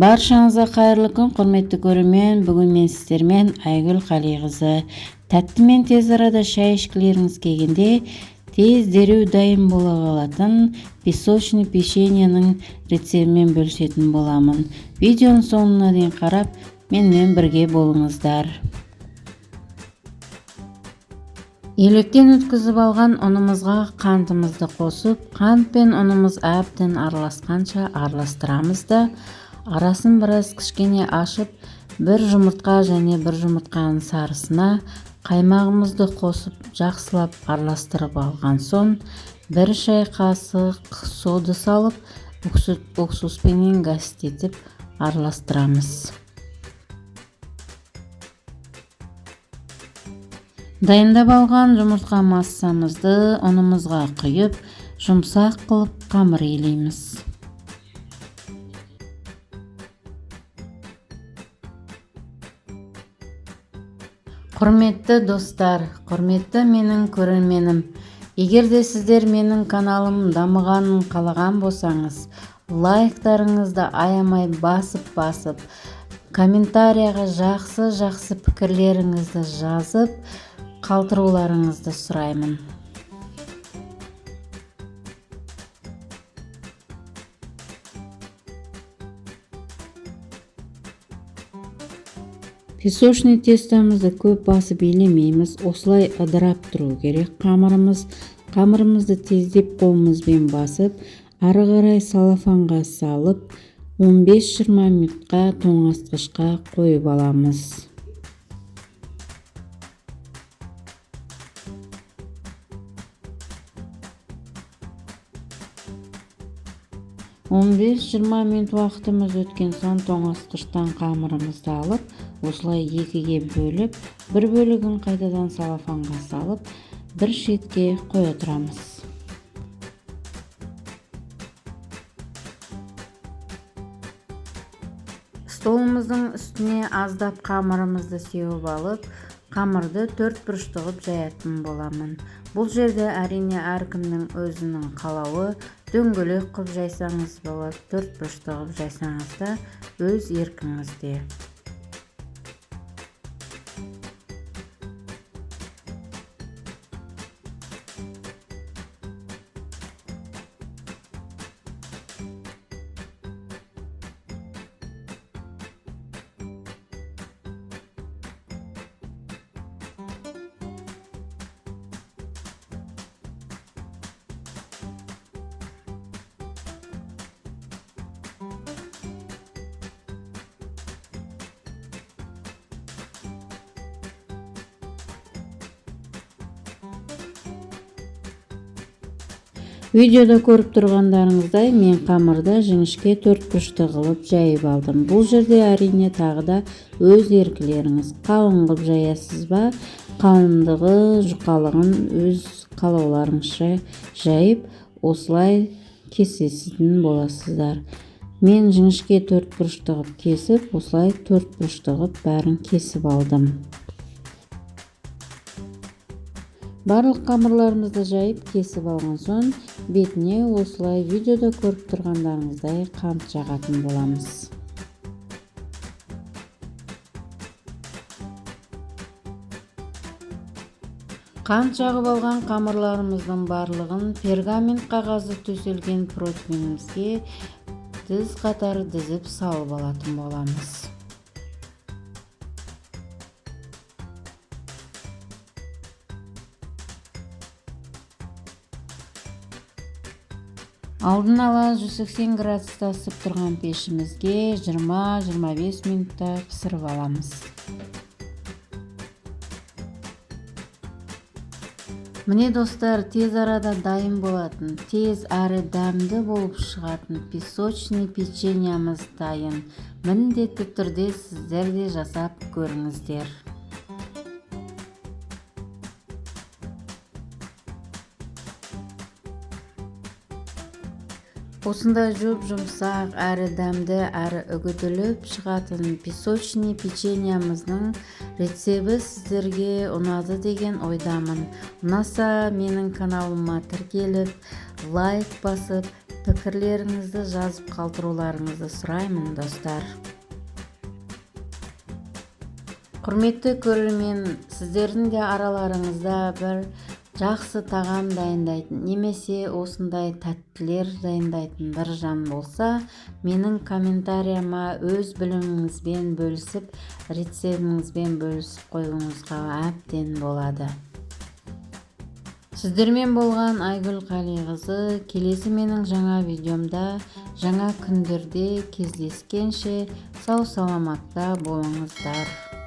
Баршаңызға қайырлы күн, құрметті көрермен. Бүгін мен сіздермен Айгүл Қалиқызы. Тәтті мен тез арада шай ішкілеріңіз келгенде тез дереу дайын бола қалатын песочный печеньенің рецептімен бөлісетін боламын. Видеоның соңына дейін қарап, менімен бірге болыңыздар. Електен өткізіп алған ұнымызға қантымызды қосып, қант пен ұнымыз әбден араласқанша араластырамыз да, арасын біраз кішкене ашып, бір жұмыртқа және бір жұмыртқаның сарысына қаймағымызды қосып, жақсылап араластырып алған соң, бір шай қасық сода салып, уксуспенен гасить араластырамыз. Дайындап алған жұмыртқа массамызды ұнымызға құйып, жұмсақ қылып қамыр илейміз. Құрметті достар, құрметті менің көрерменім, егер де сіздер менің каналым дамығанын қалаған болсаңыз, лайктарыңызды аямай басып-басып, комментарияға жақсы-жақсы пікірлеріңізді жазып, қалдыруларыңызды сұраймын. Песочный тестомызды көп басып елемейміз, осылай ыдырап тұру керек қамырымыз. Қамырымызды тездеп қолымызбен басып, ары қарай салафанға салып, 15-20 минутқа тоңазытқышқа қойып аламыз. Он бес-жиырма минут уақытымыз өткен соң тоңазытқыштан қамырымызды алып, осылай екіге бөліп, бір бөлігін қайтадан салафанға салып, бір шетке қоя тұрамыз. Столымыздың үстіне аздап қамырымызды сеуіп алып, қамырды төрт бұрышты қылып жаятын боламын. Бұл жерде әрине әркімнің өзінің қалауы, дөңгелек қылып жайсаңыз болады, төрт бұрышты қылып жайсаңыз да өз еркіңізде. Видеода көріп тұрғандарыңыздай, мен қамырды жіңішке төрт бұрышты қылып жайып алдым. Бұл жерде әрине тағы да өз еркілеріңіз. Қалың қылып жаясыз ба, қалыңдығы, жұқалығын өз қалауларыңызша жайып, осылай кесесін боласыздар. Мен жіңішке төрт бұрышты қылып кесіп, осылай төрт бұрышты қылып бәрін кесіп алдым. Барлық қамырларымызды жайып кесіп алған соң, бетіне осылай видеода көріп тұрғандарыңыздай қант жағатын боламыз. Қант жағып алған қамырларымыздың барлығын пергамент қағазы төселген противенімізге тіз қатар дізіп салып алатын боламыз. Алдын ала 180 градуста ысып тұрған пешімізге 20-25 минутта пісіріп аламыз. Міне достар, тез арада дайын болатын, тез әрі дәмді болып шығатын песочный печеньеміз дайын. Міндетті түрде сіздер де жасап көріңіздер. Осындай жұп-жұмсақ, әрі дәмді, әрі үгітіліп шығатын песочный печеньеміздің рецепті сіздерге ұнады деген ойдамын. Ұнаса менің каналыма тіркеліп, лайк басып, Пікірлеріңізді жазып қалдыруларыңызды сұраймын, достар. Құрметті көрермен, сіздердің де араларыңызда бір жақсы тағам дайындайтын немесе осындай тәттілер дайындайтын бір жан болса, менің комментарияма өз біліміңізбен бөлісіп, рецептіңізбен бөлісіп қоюыңызға әбден болады. Сіздермен болған Айгүл Қалиқызы. Келесі менің жаңа видеомда, жаңа күндерде кездескенше, сау саламатта болыңыздар.